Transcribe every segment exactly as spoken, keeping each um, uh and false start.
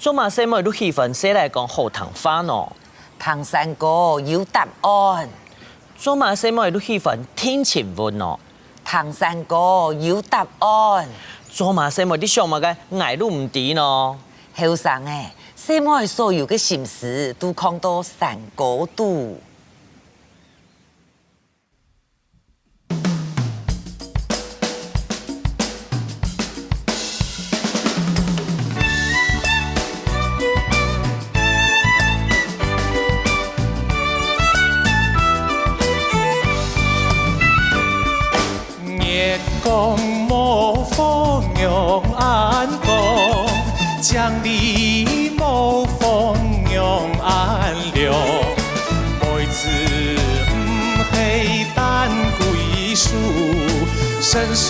做麼个細妹就喜歡細倈講好聽話呢？聽山歌有答案。做麼个細妹就喜歡聽情物呢？聽山歌有答案。做麼个細妹你想麼个，𠊎就毋知呢？後生仔，細妹所有个心思都囥到山歌肚。 月光無風仰恁光，江裡無風仰恁涼。妹子毋係丹桂樹，身上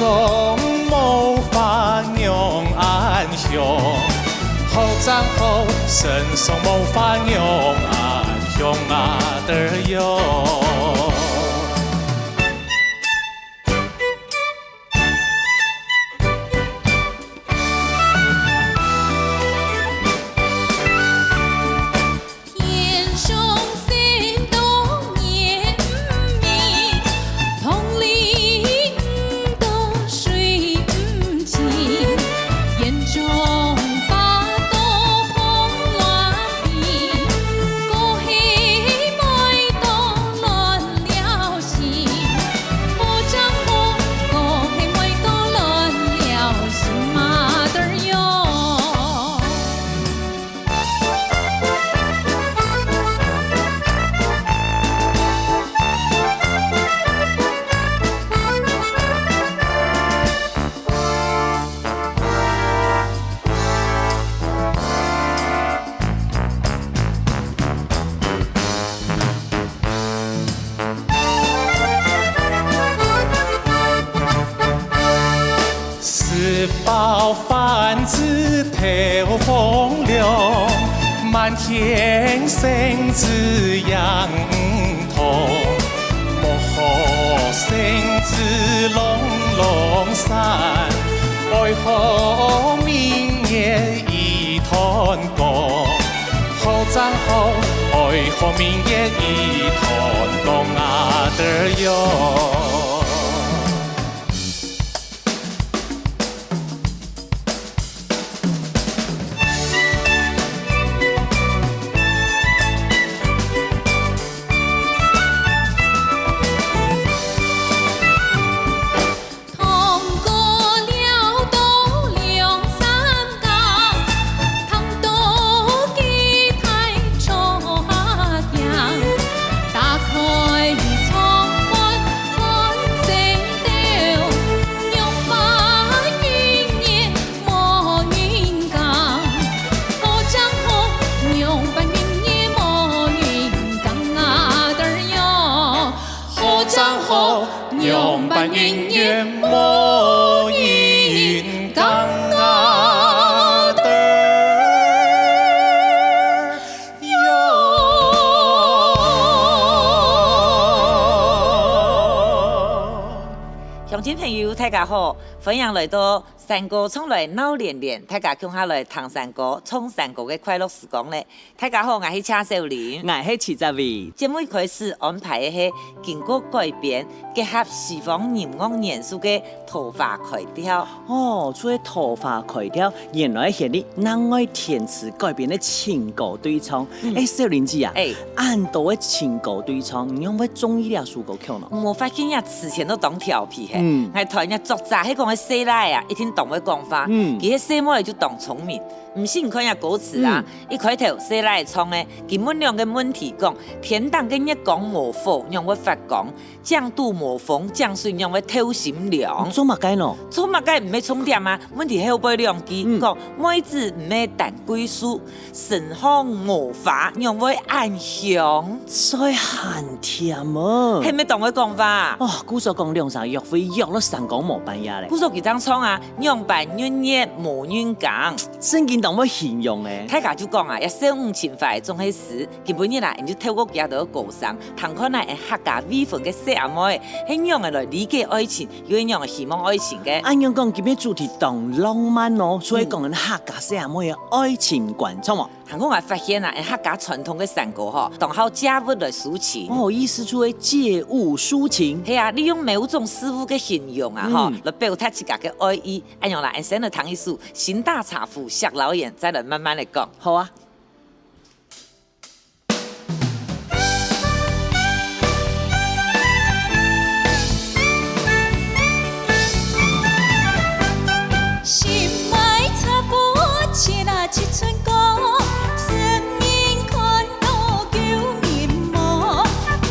無花仰恁香。好正好，身上無花仰恁香啊嘚喲。 天上星斗月毋明，塘裡魚多水毋清。園中花朵碰亂飛，哥係妹到亂了 心，好正好，哥係妹到亂了心啊嘚喲。 食飽飯仔透風涼，滿天星仔映堂。莫學星仔朗朗散，愛學明月 一團光，好正好，愛學明月一團光啊嘚喲。 通過了到兩三更，聽到吉他唱下聲，打開窗門看星斗，仰般明月無人工，好正好，仰般明月無人工啊嘚喲。 好正好，仰般明月無人工啊嘚喲。鄉親朋友，大家好，歡迎來到山歌唱來鬧連連，大家共下來聽山歌、唱山歌个快樂時光咧。 大家好，𠊎係謝小玲。𠊎係徐澤偉。節目一開始安排个係經過改編，結合西方音樂元素个《桃花開竅》。哦，除了《桃花開竅》，原來係你另外填詞改編个情歌對唱。嗯。欸，小玲姐啊，欸。恁多个情歌對唱，你仰會中意這首歌曲呢？無發現這詞填到當調皮嘿。嗯。𠊎揣這作者，係講个細倈啊，一定當會講話。嗯。佢係細妹就當聰明。 毋信你看這歌詞啊，嗯。一開頭細倈唱个，佢問兩個問題講，天頂个月光無火，仰會發光？井肚無風，井水仰會透心涼？做麼个呢？做麼个毋係重點啊？問題後背兩句，嗯。講，妹子毋係丹桂樹，身項無花，仰會恁香？嘴還甜哦。係毋係當會講話？哦，故所講兩儕約會，約到三更無半夜咧。故所佢正唱啊，仰般月月無人耕。聖經當會形容欸。大家就講啊，這少女情懷總係詩。今晡日啊，𠊎就透過佢兜个歌聲，聽看啊，𠊎客家未婚个細阿妹，係仰仔來理解愛情，又係仰仔希望愛情个。恁樣講，今日主題當浪漫哦，所以講𠊎客家細阿妹个愛情觀，著無？ 還過𠊎發現啊，𠊎客家傳統个山歌吼，當好借物來抒情。哦，意思就係借物抒情。係啊，利用某種事物个形容啊，吼，嗯。來表達自家个愛意。恁樣啦，𠊎先來聽一首《新打茶壺惜老緣》，再來慢慢來講。好啊。 心愛茶壺，七啊七寸高，使人看到救人無？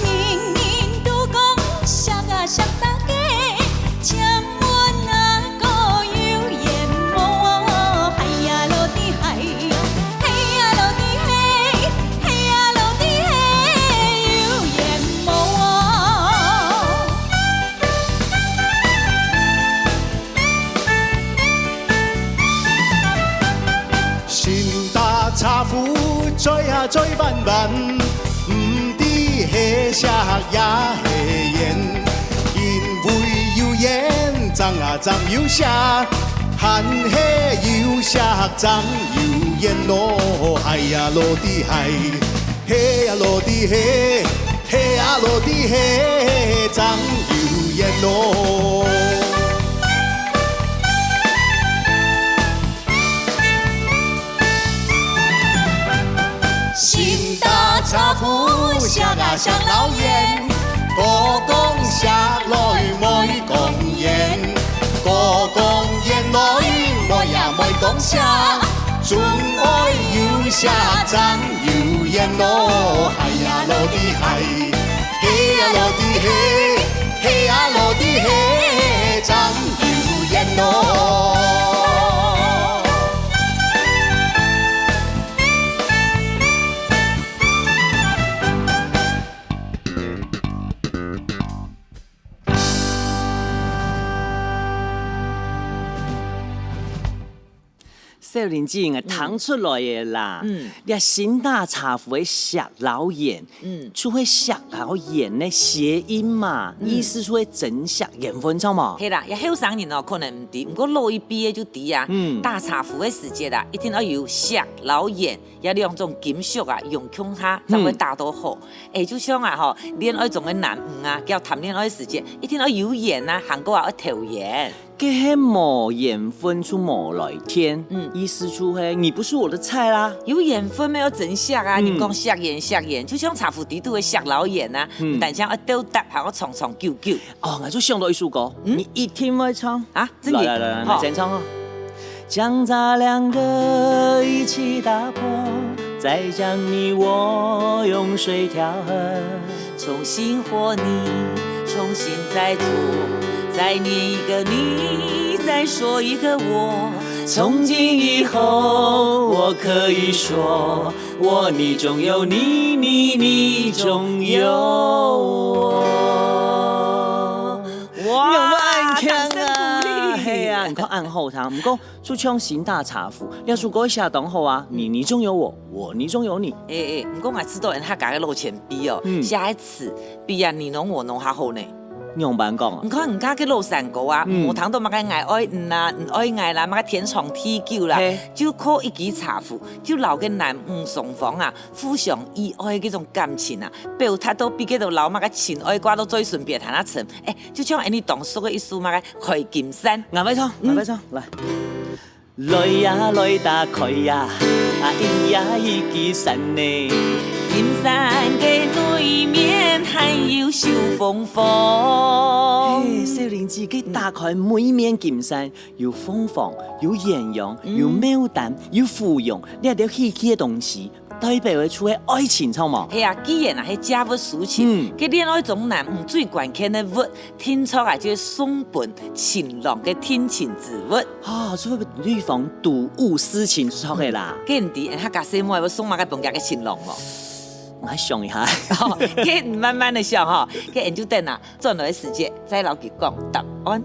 人人都講惜啊惜大家，請問哪個有緣無？嗨呀落地嗨，嘿呀落地嘿， 嘿呀，落地嘿，有緣無？新打茶壺，嘴啊嘴彎彎，毋知係惜也係緣，因為有緣，正啊正有惜。 還係有惜正有緣咯，嗨呀落地嗨，嘿呀落地嘿，嘿呀落地嘿，正有緣咯。 新打茶壺惜啊惜老緣，哥講惜來妹講緣，哥講緣來妹呀妹講惜，總愛有惜正有緣咯，嗨呀落地嗨，嘿呀落地嘿，嘿呀落地嘿，正有緣咯。 少年姊，𠊎聽出來个啦，嗯。這新打茶壺个惜摎緣，嗯。就係惜摎緣个諧音嘛，嗯。意思就係珍惜緣分，著無？係啦，這後生人哦，可能毋知，毋過老一輩个就知啊。嗯。打茶壺个時節啊，一定愛有惜摎緣， 這兩種金屬啊，用共下，正會打到好。嗯。欸，就像啊吼，戀愛中个男女啊，佢談戀愛時節，一定愛有緣啊，還過啊愛投緣。該係無緣分就無來電，嗯。意思就係你不是我的菜啦。有緣分乜愛珍惜啊，嗯。人講惜緣惜緣，就像茶壺底肚个惜摎緣啊，嗯。毋單淨愛鬥搭，還愛長長久久。哦，𠊎就想到一首歌，嗯？你一定會唱。啊？ 真的？來來來來，好。來，先唱哦。將咱兩個一起打破，再將你我用水調和。重新和你，重新再做，再念一個你，再說一個我。從今以後，我可以說，我你中有你，你你中有我。 哇，有無恁強啊？掌聲鼓勵。係啊，你看恁好聽，毋過就像新打茶壺，這首歌寫當好啊，你你中有我，我你中有你。欸欸，毋過𠊎知道𠊎客家个老前輩哦，嗯。寫个詞比啊你儂我儂較好呢。仰般講啊？你看人家个老山歌啊，嗯。無聽到麼个𠊎愛你啊，你愛𠊎啦，麼个天長地久啦，嘿。就靠一支茶壺，就摎該男女雙方啊，互相意愛个該種感情啊，表達到比該兜摎麼个情愛掛到最唇邊還較深。欸， 就像𠊎你當熟个一首麼个開金山。𠊎會唱，嗯。𠊎會唱，來。來呀，來打開呀，啊，咿呀，一支山呢。金山个內面還有小鳳凰。嘿，少年姊，該打開每面金山，有鳳凰，有豔陽，嗯。有牡丹，有芙蓉，這兜稀奇个東西， 代表个就係愛情，著無？係啊，既然啊係借物抒情，嗯。該戀愛中男女最關鍵个物，定著啊就係送分情郎个定情之物。哦，就係女方睹物思情就著个啦。嗯，該你知，客家細妹會送麼个分厥个情郎無？𠊎想一下。哦，該你慢慢个想吼，該𠊎就等啊，轉來个時節再摎佢講答案。